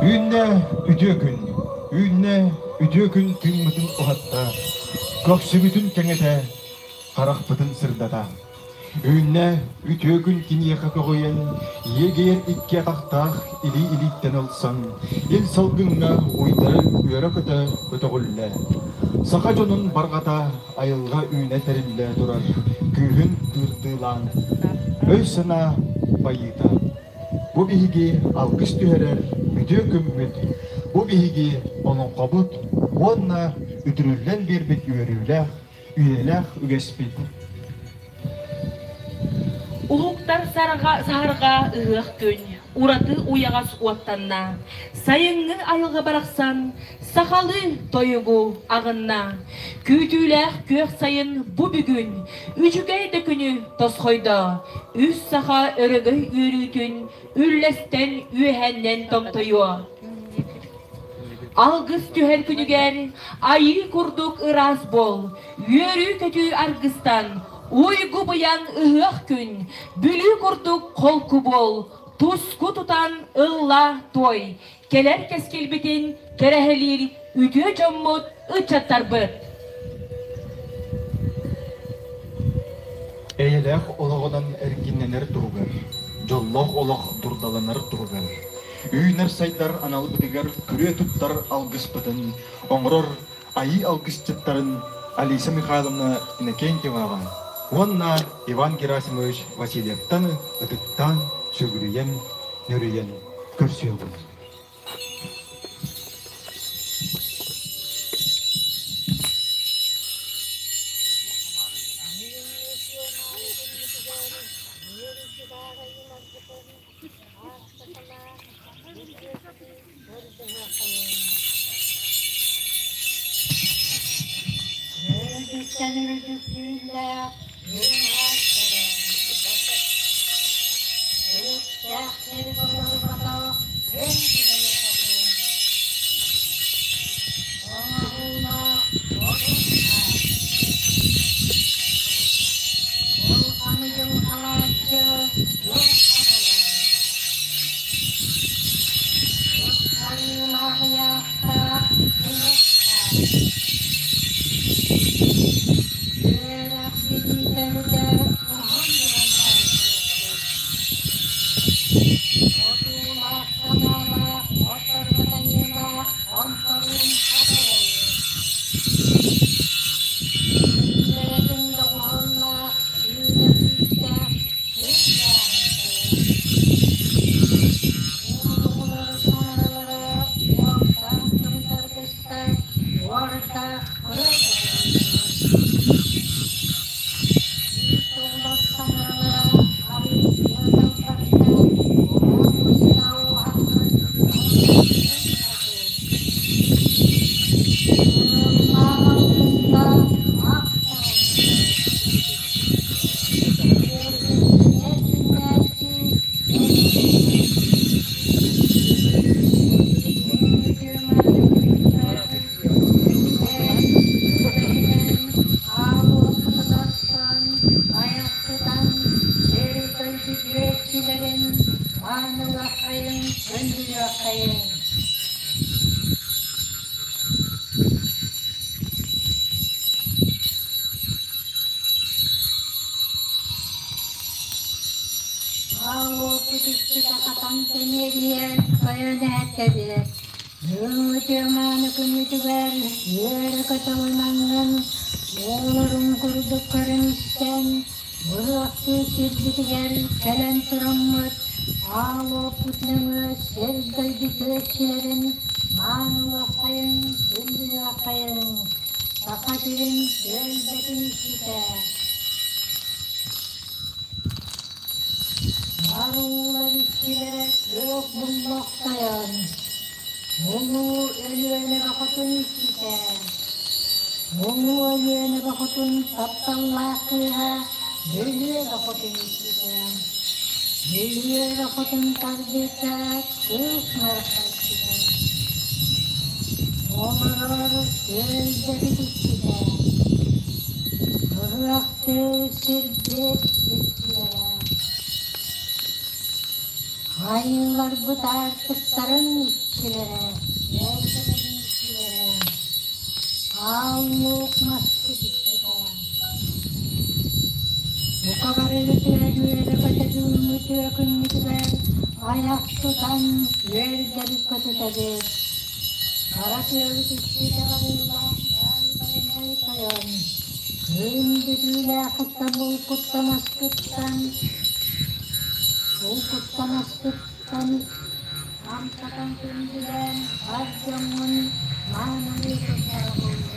Үүннэ үтүө күн, үүннэ үтүө күн тыыммытын уһатта, көхсүбүтүн кэҥэтэ, харахпытын сырдата. Үүннэ үтүө күн киниэхэ көҕүйэн, иэгийэр икки атахтаах илии-илииттэн ылсан, ил салгыҥҥа уйдара үөрэ-көтө көтөҕүллэ. Саха дьонун барҕата айылҕа үүнэ-тэриллэ турар күүһүн тыырдыылаан, өй-санаа байыыта. Бу биһиги алгыс түһэрэр үтүө күммүт, бу биһиги олоҥхобут уонна үтүрүллэн биэрбит үөрүүлээх, үйэлээх үгэспит. Уһуктар саһарҕа ыһыах күн, ураты уйаҕас уоттанна. Сайыҥҥы айылҕа барахсан сахалыы тойугу аҕынна. Күүтүүлээх күөх сайын бу бүгүн үчүгэй да күнү тосхойдо. Үс саха өрөгөй үөрүүтүн үллэстэн үөһэннэн томтойуо. Алгыс түһэр күнүгэр айыы курдук ыраас буол, үөрүү-көтүү аргыстан, уйгу-быйаҥ ыһыах күн, Бүлүү курдук холку буол, туску тутан ылла туой, кэлэр кэскилбитин кэрэһэлиир үтүө дьоммут, ыччаттарбыт. Эйэлээх олоҕунан эргиннэнэр туһугар, дьоллоох олох дурдаланар туһугар, үүнэр-сайдар аналбытыгар күрүө туттар алгыспытын оҥорор Айыы алгысчыттарын Алиса Михайловна Иннокентьеваҕа уонна Иван Герасимович Васильевтан ытыктаан, сүгүрүйэн, нөрүйэн көрсүөҕүҥ. Үрдүктэн үрдүк түүллээх Өрүттээх сири толорботох күн күрэйэ Оҥоһуулаах отуннаах Улханы дьылҕалааччы Үөрэх Күндүлүөххэйиҥ Ааллаах тэниэлийэн тойон эһэккэбиэ, Үҥүтүө-мааны күммүтүгэр үөрэ-көтө ылынаҥҥын, оҕолорун курдук көрөн-истэн, ыһыахтыы сирбитигэр кэлэн тураммыт, аал-уоппут нөҥүө сир-дойду күөччүлэрин маанылыаххайыҥ, күндүлүөххэйиҥ, Саха сирин түөлбэтин иччитэ. Баруулар иччилэрэ күөх муннук тойон, Муҥуу Өлүөнэ бохотун иччитэ, Муҥуу Өлүөнэ бохотун тапталлаах кыыһа Бүлүү бохотун иччитэ, Бүлүү бохотун тардыыта кыыс Марха иччитэ, Олорор түөлбэбит иччитэ, Ыһыахтыы сирбит иччилэрэ. Айыыларбыт аартыктарын иччилэрэ, бэйэлэрин иччилэрэ, Аал Луук маспыт иччитэ. Бука бары үтүө үөрэ-көтө бүгүҥҥү үтүө күммүтүгэр айах тутан үөрдэбит көтүтэбит. Хара тыабыт иччитэ барыылаах баай тойон, күн бүтүүлээхиттэн булкуттан аскыттан, булкуттан аскыттан амсатан күндүлээн бар дьоҥҥун маанылыы сылдьара буоллун.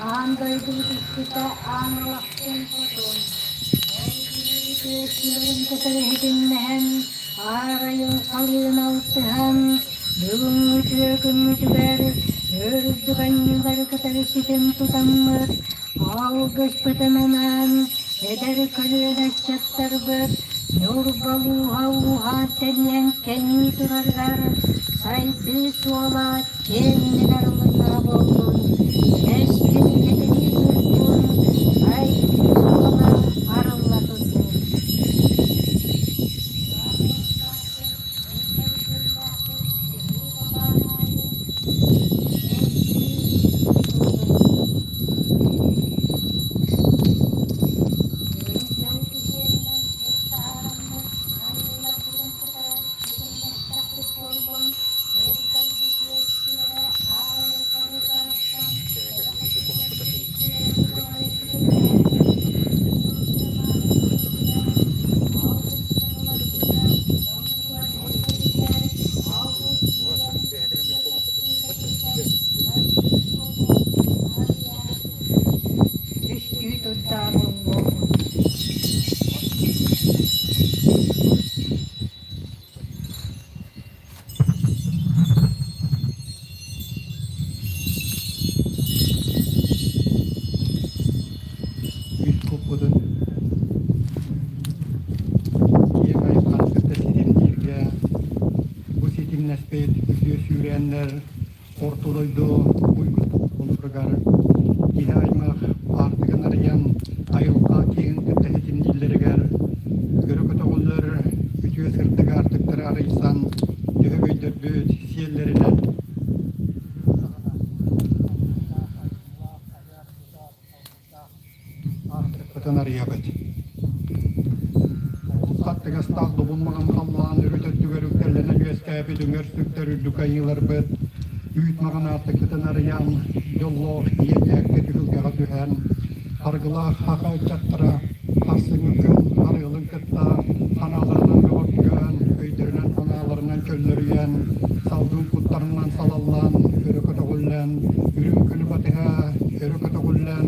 Аан дойдубут иччитэ аан алахчын хотун, үтүөччүлэрин кытары иһитиннэһэн, аарайын халыын алтыһан, бүгүҥҥү үтүө күммүтүгэр үрдүк анньыылары кытары ситим тутаммыт, алгыспытын анаан, эдэр көлүөнэ ыччаттарбыт Ньурба улууһа ууһаан тэнийэн кэҥии турарыгар сайдыы суола киэҥник арылыннара буоллун, кэскили кэтэнии турдун, сайдыы суола арылла турдун. Түстүү турдаах буолуоҕун. Үс куппутун киэҥ айылҕаны кытта ситимнииргэ бу ситимнэспит үтүө сүүрээннэр Орто дойду уйгутугар киһи аймах аартыгын арыйан айылҕа киһин кытта ситимнииллэригэр өрө көтөҕүллэр үтүө сырдык аартыктары арыйсан дьөһөгөйдөрбүт сиэллэринэн Аартыкпытын арыйабыт. Хаттыгастаах добун маҥан халлаан үрүт өттүгэр үктэллэнэн үөскээбит үҥэр-сүктэр үрдүк айыыларбыт үүт маҥан аартыкпытын арыйан, дьоллоох иэдээккэ түһүлгэҕэ түһэн, харгылаах саха ыччаттара сарсыҥҥы күн арыалын кытта санааларынан бөҕөргөөн, өйдөрүнэн санааларынан көллөрүйэн, салгын куттарынан салаллан, өрө көтөҕүллэн, үрүҥ күнү батыһа өрө көтөҕүллэн,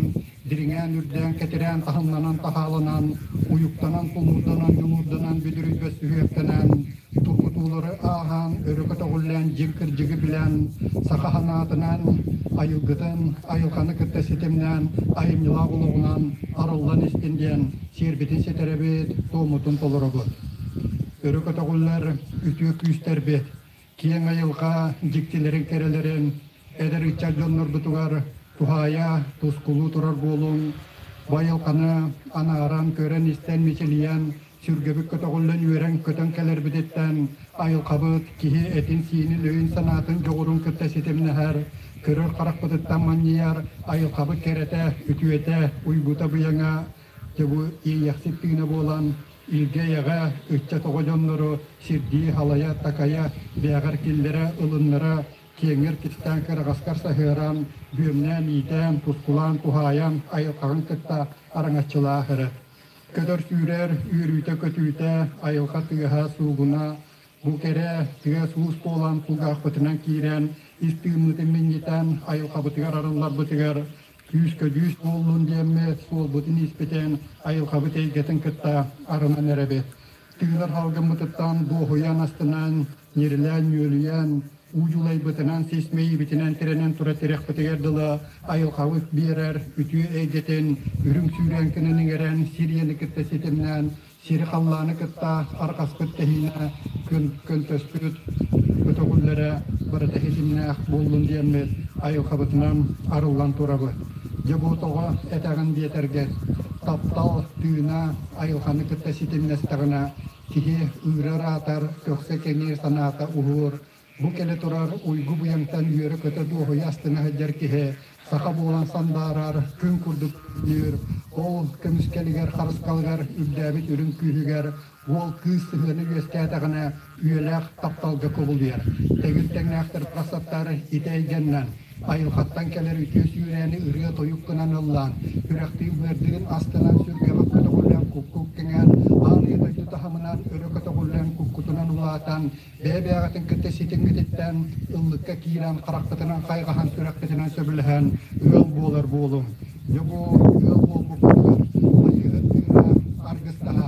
дириҥээн үрдээн кэтирээн таһымнанан таһааланан, уйуктанан тулуурданан дьулуурданан бүдүрүйбэт сүһүөхтэнэн, тургутуулары ааһан, өрө көтөҕүллэн дьиҥ кырдьыгы билэн, саха санаатынан, айылгытын, айылҕаны кытта ситимнээн, айымньылаах олоҕунан арыллан истин диэн сиэрбитин ситэрэбит, туоммутун толоробут. Өрө көтөҕүллэр үтүө күүстэрбит, киэҥ айылҕа дьиктилэрин кэрэлэрин эдэр ыччат дьоннорбутугар туһаайа тускулуу турар буолуҥ, бу айылҕаны анааран, көрөн-истэн, мичилийэн, сүргэбит көтөҕүллэн үөрэн-көтөн кэлэрбититтэн айылҕабыт киһи этин-сиинин, өйүн-санаатын дьоҕурун кытта ситимнэһэр, көрөр харахпытыттан манньыйар айылҕабыт кэрэтэ, үтүөтэ, уйгута-быйаҥа дьэ бу иэйэхсит тыына буолан илгэ-эйэҕэ ыччат оҕо дьоннору сирдии, халайа, такайа, бээҕэр киллэрэ, ылыннара, киэҥҥэр кистээн кыраҕаскар саһыаран, бүөмнээн иитээн, тускулаан, туһаайан айылҕаҕын кытта араҥаччылаах эрэ. Көтөр-сүүрэр үөрүүтэ-көтүүтэ, айылҕа тыаһа, суугуна, бу кэрэ тыас-уус буолан кулгаахпытынан киирэн, ис тыыммытын минньитэн, айылҕабытыгар арылларбытыгар күүс-көдьүүс буоллун диэммит, суолбутун испитин айылҕабыт эйгэтин кытта арынан эрэбит. Тыынар салгыммытыттан дуоһуйан астынан, ньирилээн-нүөлүйэн, уу дьулайбытынан, сис мэйиибитинэн тирэнэн тура тирэхпитигэр дылы айылҕабыт биэрэр үтүө эйгэтин үрүҥ сүүрээҥкинэн иҥэрэн, сир иэни кытта ситимнээн, сири-халлааны кытта арҕаспыт тэһиинэ көнтөспүт көтөҕүллэрэ барыта ситимнээх буоллун диэммит айылҕабытынан арыллан турабыт. Дьэ бу тоҕо этэҕин диэтэргит, таптал тыына айылҕаны кытта ситимнэстэҕинэ. Киһи ыырар аатар, көхсө кэҥиир санаата уһуур, Бу кэлэ турар уйгу быйаҥтан үөрэ-көтө дуоһуйа астына сылдьар киһи саха буолан сандаарар, күн курдук күннүүр, ол көмүскэлигэр, харысхалыгар үрдээбит үрүҥ күүһүгэр уол кыыс сыһыана үөскээтэҕинэ үйэлээх тапталга кубулуйар. Тэгил тэҥнээхтэр барахсаттар ити эйгэннэн айылҕаттан кэлэр үтүө сүүрээни ырыа-тойук гынан ыллаан, сүрэхтиин-быардыын астынан сүргэҕит көтөҕүллэн куккук кэҥээн, аан ийэ дойду таһымынан өрө көтөҕүллэн куккутунан улаатан, Бэйэ-бэйэҕитин кытта ситимҥититтэн ыллыкка киирэн, хараххытынан хайҕаһан, сүрэххитинэн сөбүлэһэн ыал буолар буолуҥ. Дьэ бу ыал буолбуккутугар айыыһыт тыына аргыстаһа,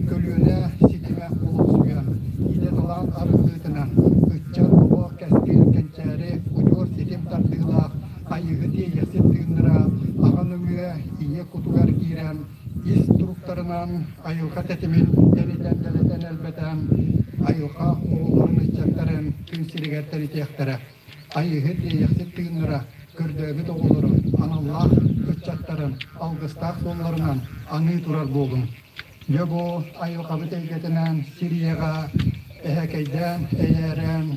көлүөнэ ситимэ олохсуйан, идэ-талаан арыллыытынан, ыччат оҕо кэскил кэнчээри удьуор ситим тардыылаах айыыһыт иэйэхсит тыыннара аҕа нөҥүө ийэ кутугар киирэн ис туруктарынан айылҕа тэтимин тэнитэн дэлэтэн элбэтэн айылҕа оҕолорун ыччаттарын күн сиригэр тэнитиэхтэрэ. Айыыһыт иэйэхсит тыыннара көрдөөбүт оҕолорун аналлаах ыччаттарын алгыстаах суолларынан аныы турар буолуҥ. Дьэ бу айылҕабыт эйгэтинэн сир ийэҕэ эһэкэйдээн эйээрэн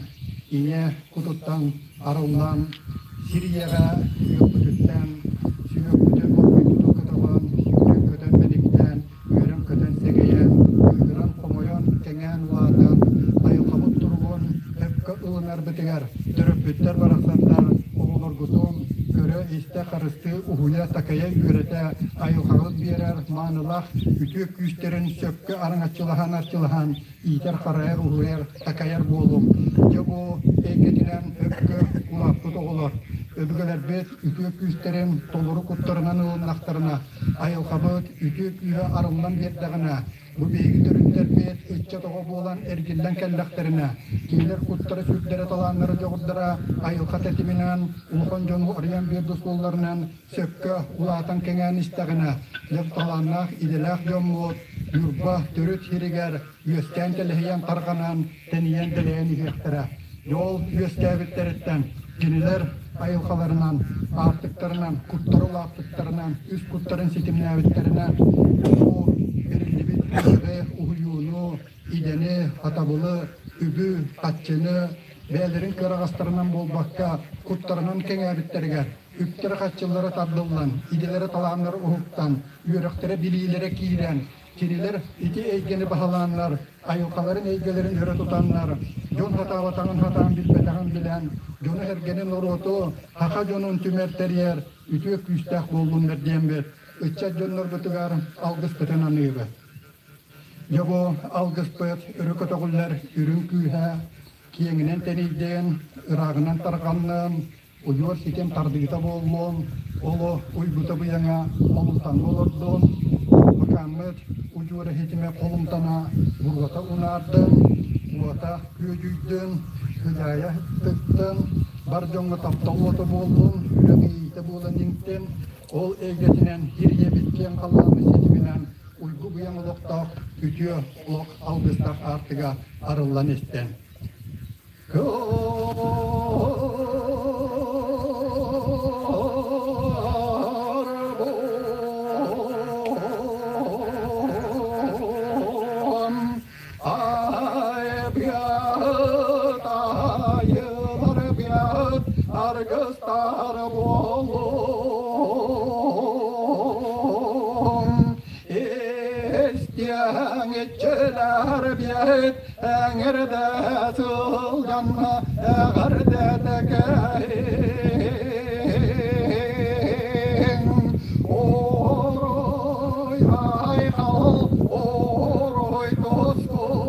ийэ кутуттан арыллан сир ийэҕэ сүһүөхпүтүттэн сүһүөхпүтүн оргуйдуу көтөҕөн сүүрэн-көтөн мэниктээн үөрэн-көтөн сэгэйэн кыыһыран-хомойон кэҥээн улаатан айылҕабыт туругун сөпкө ылынарбытыгар төрөппүттэр барахсаттар оҕолоргутун көрө-истэ харыстыы уһуйа такайа үөрэтэ айылҕаҕыт биэрэр маанылаах үтүө күүстэрин сөпкө араҥаччылаһан арчылаһан иитэр-харайар, уһуйар, такайар буолуҥ. Дьэ бу эйгэтинэн өпкө улааппыт оҕолор өбүгэлэрбит үтүө күүстэрин толору куттарынан ылыннахтарына, айылҕабыт үтүө күүһэ арыллан биэрдэҕинэ, бу биһиги төрүттэрбит ыччат оҕо буолан эргиллэн кэллэхтэринэ, кинилэр куттара-сүрдэрэ, талааннара, дьоҕурдара айылҕа тэтиминэн, улахан дьону арыйан биэрбит суолларынан сөпкө улаатан кэҥээн истэҕинэ, дьэ талааннаах идэлээх дьоммут Ньурба төрүт сиригэр үөскээн тэлэһийэн тарҕанан, тэнийэн дэлэйэн иһиэхтэрэ. Дьол үөскээбиттэриттэн кинилэр айылҕаларынан, аартыктарынан, куттары улааппыттарынан, үс куттарын ситимнээбиттэринэн бу бэриллибит үөрэҕи, уһуйууну, идэни, сатабылы, үбү, хаччыны бэйэлэрин кыараҕастарынан буолбакка, куттарынан кэҥээбиттэригэр үптэрэ-харчылара тардыллан, идэлэрэ-талааннара уһуктан, үөрэхтэрэ-билиилэрэ киирэн, кинилэр ити эйгэни баһылааннар, айылҕаларын эйгэлэрин өрө тутаннар, дьон сатаабатаҕын сатаан билбэтэҕин билэн, дьону-сэргэни норуоту, саха дьонун түмэр тэрийэр үтүө күүстээх буоллуннар диэммит, ыччат дьоннорбутугар алгыспытын аныыбыт. Дьэ бу алгыспыт өрө көтөҕүллэр үрүҥ күүһэ киэҥинэн тэнийдин, ырааҕынан тарҕаннын, Удьуор ситим тардыыта буоллун, оло уйгута быйаҥа холумтаҥҥа олордун, Бакааммыт удьуора ситимэ холумтана буруота унаардын, уота күөдьүйдүн, кыдьаайа тыктын, бар дьоҥҥо таптал уота буоллун, үрэх иэйиитэ буолан иҥтин, ол эйгэтинэн сир ийэбит киэҥ халлааммыт ситиминэн уйгу быйаҥ олохтоох үтүө олох алгыстаах аартыга арыллан истин. Аргыстар буолуом Истиэҥ иччилэр биэт Эҥэрдэ сылдьанна эҕэрдэ кэһиҥ Уруй айхал, уруй тускум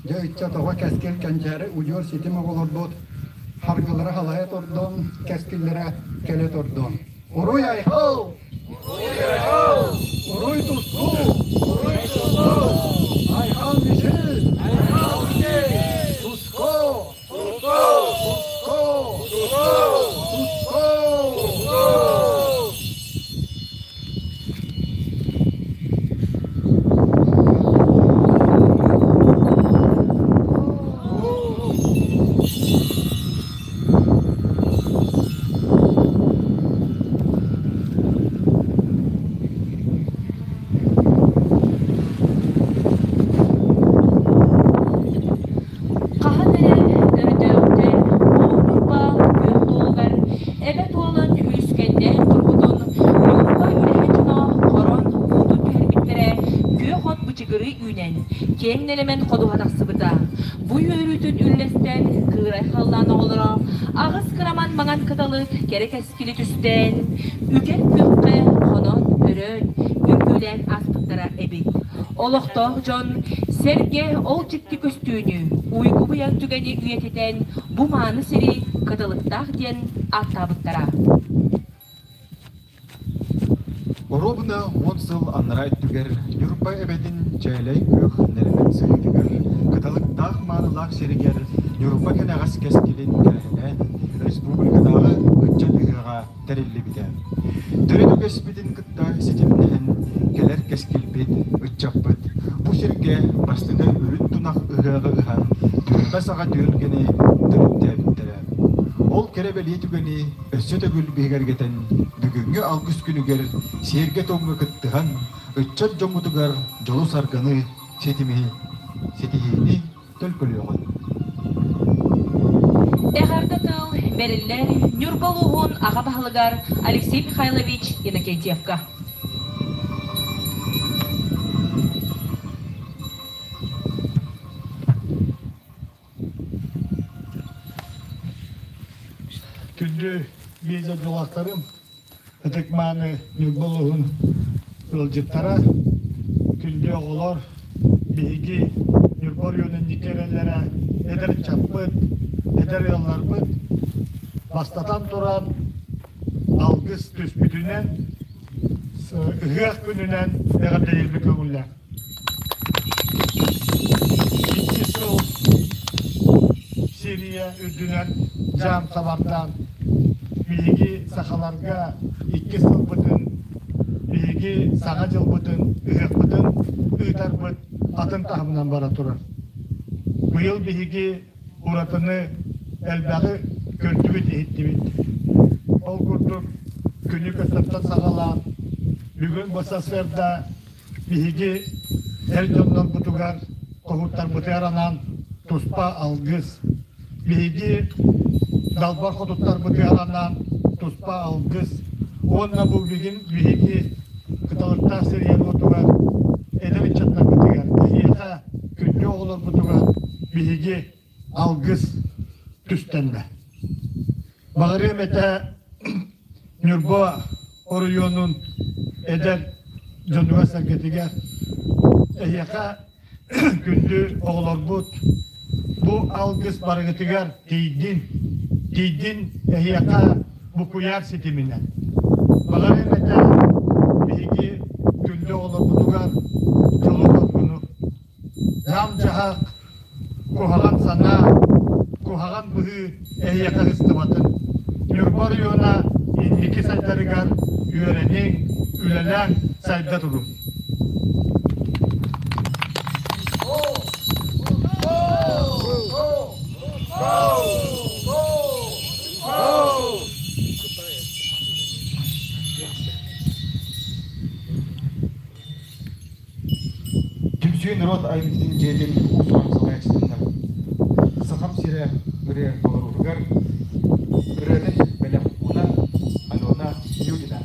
Дьэ ыччат оҕо кэскил кэнчээри удьуор ситим оҕолорбут харгылара халайа турдун, кэскиллэрэ кэлэ турдун. Уруй айхал! Уруй туску! Уруй туску! Айхал мичил! Айхал мичил! Туску! Туску! Туску! Туску! Туску! киэҥ нэлэмэн ходуһа тахсыбыта. Бу үөрүүтүн үллэстэн, кыырай халлаан оҕолоро аҕыс кыраман маҥан кыталык кэрэ кэскили түстээн, үгэн күөххэ хонон, өрөөн, үҥкүүлээн ааспыттара эбит. Олохтоох дьон сэргэ ол дьикти көстүүнү, уйгу-быйаҥ түгэни үйэтитэн, бу мааны сири Кыталыктаах диэн ааттаабыттара. Оруобуна 10 сыл анараа өттүгэр Ньурба эбэтин чээлэй күөх нэлэмэн сыһыытыгар, кыталыктаах маанылаах сиригэр Ньурба кэнэҕэс кэскилин кэрэһэлээн республикатааҕы ыччат ыһыаҕа тэриллибитэ. Төрүт үгэспитин кытта ситимнэһэн кэлэр кэскилбит, ыччаппыт бу сиргэ бастакы үрүт тунах ыһыаҕы ыһан түөлбэ саҕа түһүлгэни төрүттээбиттэрэ. Ол кэрэ-бэлиэ түгэни өссө төгүл биһигэргэтэн, бүгүҥҥү алгыс күнүгэр сиэргэ-туомҥа кыттыһан, ыччат дьоммутугар дьолу-саргыны, ситимиһи, ситиһиини төлкөлүөҕүн. Эҕэрдэ тыл бэриллэр Ньурба улууһун аҕа баһылыгар Алексей Михайлович Иннокентьевка. Күндү биир дойдулаахтарым, ытык-мааны Ньурба улууһун ыалдьыттара, күндү оҕолор, биһиги Ньурба оройуонун инники эрэллэрэ эдэр ыччаппыт, эдэр ыалларбыт бастатан туран алгыс түспүтүнэн, ыһыах күнүнэн эҕэрдэлиирбит көҥүллээх. Икки сыл Сирия үрдүнэн дьаам сабардаан, биһиги сахаларга икки сылбытын, биһиги Саҥа дьылбытын, ыһыахпытын ыытарбыт атын таһымынан бара турар. Быйыл биһиги уратыны элбэҕи көрдүбүт-иһиттибит. Ол курдук күнү көстөртөн саҕалаан бүгүн бу сарсыарда Биһиги эр дьоннорбутугар, хоһуттарбытыгар анаан туспа алгыс. Биһиги далбар хотуттарбытыгар анаан туспа алгыс. Уонна бу бүгүн биһиги Кыталыктаах сиригэр уотугар эдэр ыччаттарбытыгар, эһиэхэ күндү оҕолорбутугар биһиги алгыс түстэннэ. Баҕарыам этэ Ньурба оройуонун эдэр дьонугар-сэргэтигэр эһиэхэ күндү оҕолорбут бу алгыс барыгытыгар тиийдин, тиийдин эһиэхэ бу куйаар ситиминэн. Баҕарыам этэ биһиги күндү оҕолорбутугар дьолу-соргуну Дьаам-дьаһах, куһаҕан санаа, куһаҕан быһыы эһиэхэ ыстыбатын. Ньурба оройуона инники сайдарыгар үөрэниҥ, үлэлээҥ, сайда туруҥ. Түмсүү норуот айымньытын дьиэтин уус-уран салайааччытынан Сахам сирэ ырыа толоруутугар ырыатын бэлэх уунар Алена Юдина.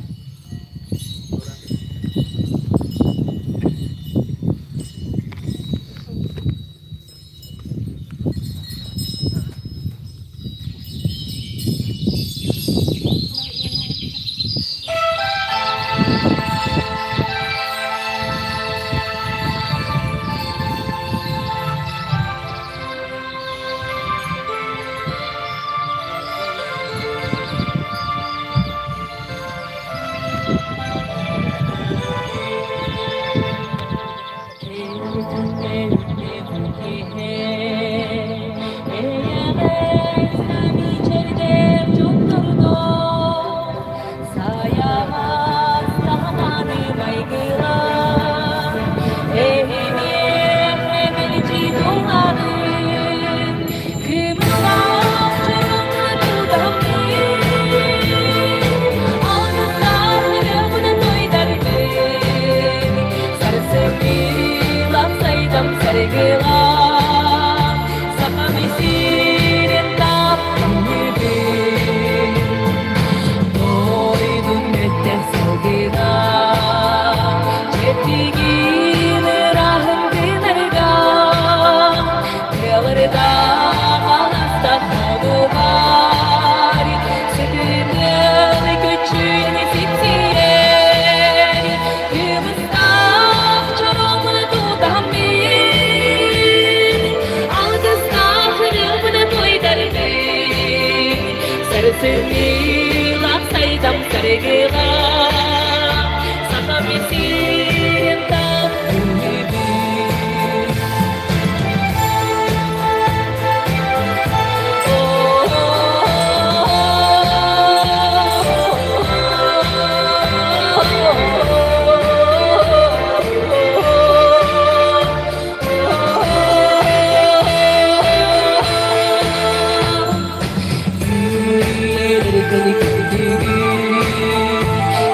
Сарсыҥҥылаах сайдам саргылаах, Сахам сирин таптыыбын.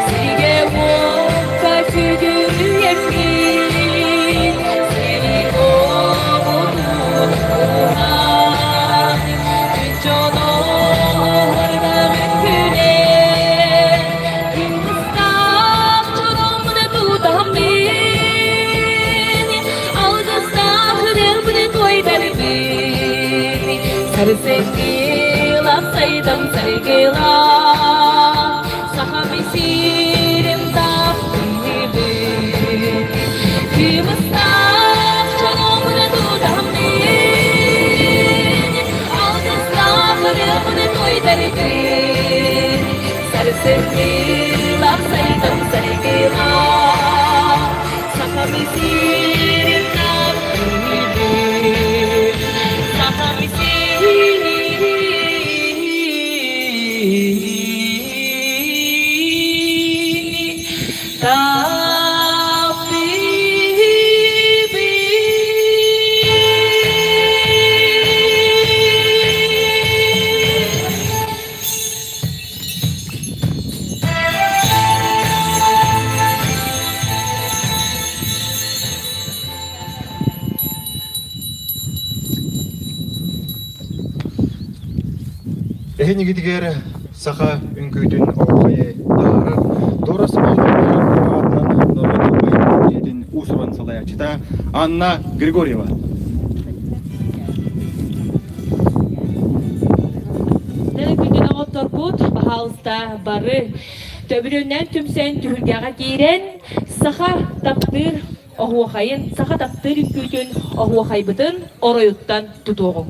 Сиге уокка сүгүрүйэммин, сири оҕотун уһаан, күн дьоно мөккүнэн, кымыстаах чорумна тутаммын, алгыстаах ырыабын туойдарбын, сарсыҥҥылаах сайдам саргылаах, сахам сирин таптыыбын. Кымыстаах чорумна тутаммын, алгыстаах ырыабын туойдарбын, сарсыҥҥылаах сайдам саргылаах, сахам сирин таптыыбын. Сахам сирин таптыыбын. Эһинигитигэр саха үҥкүүтүн оһуохайы таһаарар Дора Смолова аатынан норуот айымньытын уус-уран салайааччыта Анна Григорьева. Күндүн оҕотторбут, баһаалыста бары төбүрүөннээн түмсэн түһүлгэҕэ киирэн саха таптыыр оһуохайын, саха таптыыр үҥкүүтүн оһуохайбытын оройуттан тутуоҕуҥ.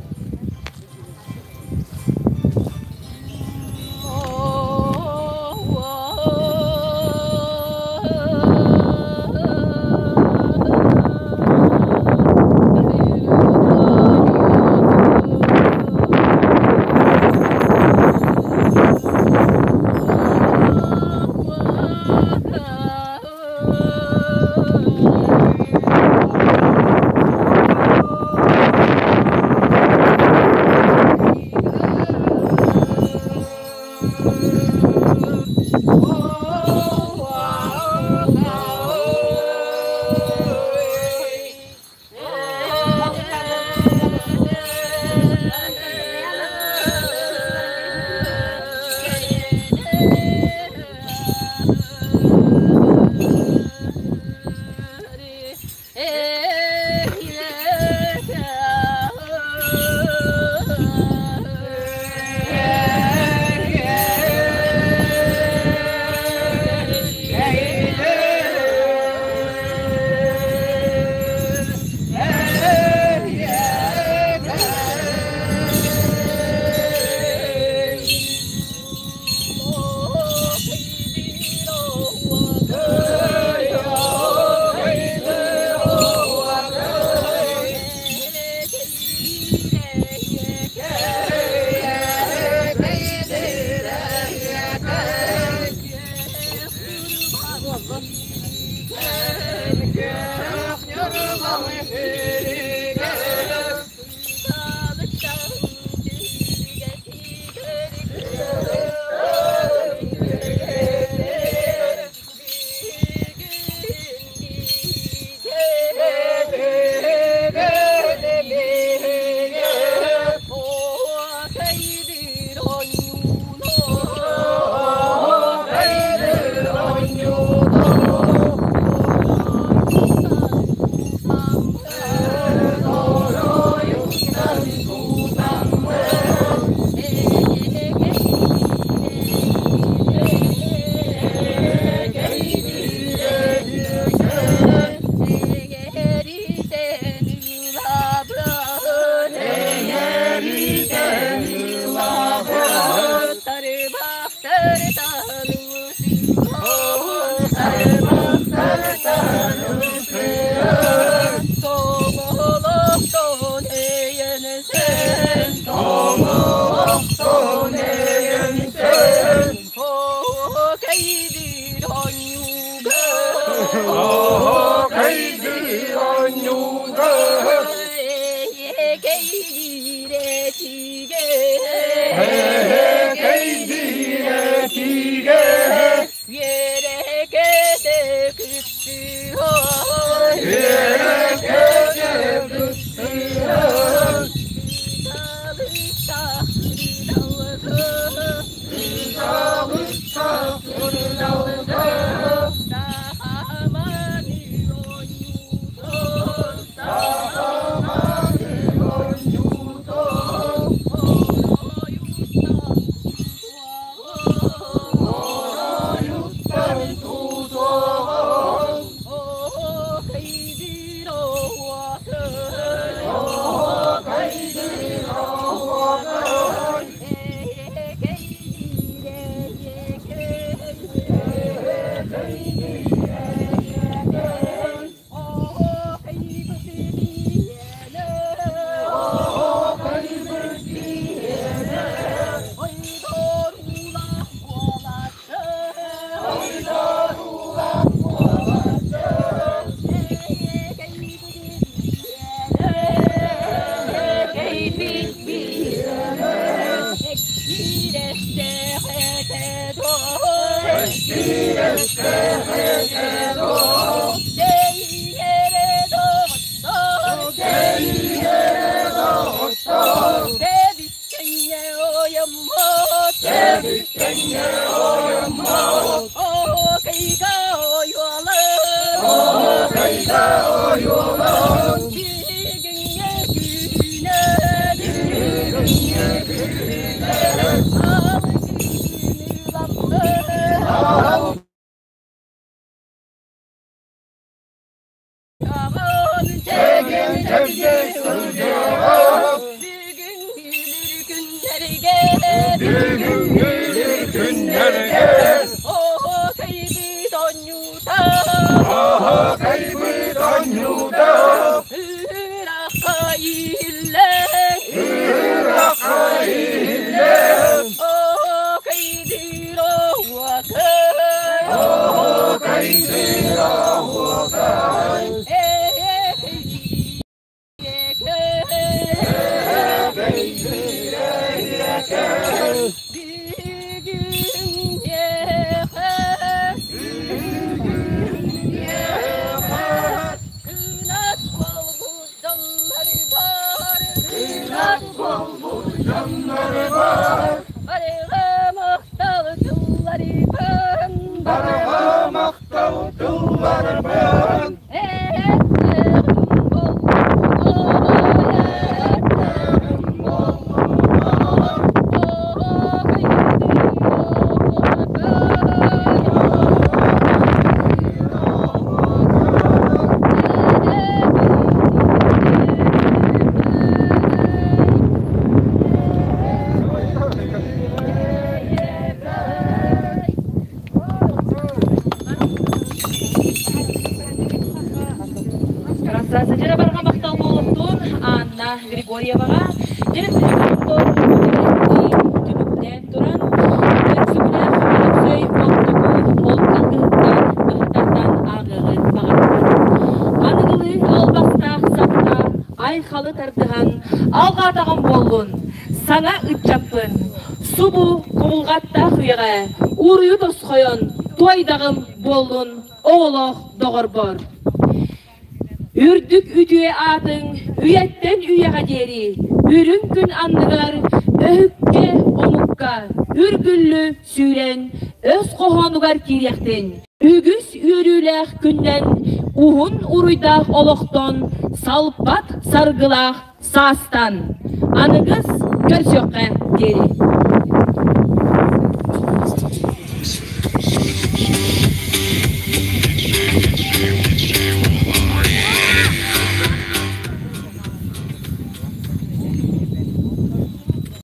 Оһуокайдыыр оонньууга Эһэкэйдиир этиигэ Үөрэ-көтө кыттыһан Үөрэ-көтө кыттыһан Кыталыктаах кырдалга Кыталыктаах кырдалга Сааманы оонньуутун Сааманы оонньуутун Оройуттан тутуоҕун Оройуттан тутуоҕун Оһуокайдыыр оһуокай Оһуокайдыыр оһуокай Эһэкэйдиир эһиэкэй Эһэкэйдиир эһиэкэй Оһуокайбыт биһиэнэ Оһуокайбыт биһиэнэ Ойдоруулаах буолааччы Ойдоруулаах буолааччы Эһэкэйбит биһиэнэ Эккирэстээх этэ дуо Эккирэстээх этэ дуо Тэйиэрэ доҕоттор Тэйиэрэ доҕоттор Тэбискэҥҥэ ойоммот Тэбискэҥҥэ ойоммот Оһуокайга ойуолар Оһуокайга ойуолар Бүгүҥҥэ күнэн Бүгүҥҥэ күнэн Алгыһын ыламмыт Аал Чэгиэн чэбдик сылдьыаҕыҥ Бүгүн үмүр күннэргэ Бүгүн үмүр күннэргэ Оһуокайбыт оонньуута Оһуокайбыт оонньуута Ыраахха иһиллэн Ыраахха иһиллэн Оһуокайдыыр оһуокай Оһуокайдыыр оһуокай Барҕа махтал тылларбын Трансляция барҕа махтал буолуохтун Анна Григорьеваҕа дьэрин түмүктээн туран Өксөкүлээх Өлөксөй оттугу ол алгыһыттан быһа тардан ааҕыаҕын баҕарбыт. Аныгылыы албастаах сахта айхалы тардыһан алҕаатаҕым буоллун, саҥа ыччаппын, субу кубулҕаттаах үйэҕэ уруйу тосхойон туойдаҕым буоллун оҕолоох доҕорбор. Үрдүк үтүө аатыҥ үйэттэн үйэҕэ диэри үрүҥ күн анныгар өһүккэ омукка үргүллү сүүрэн өс хоһоонугар киириэхтин. Үгүс үөрүүлээх күннэн уһун уруйдаах олохтон салпат саргылаах саастан аныгыс көрсүөххэ диэри.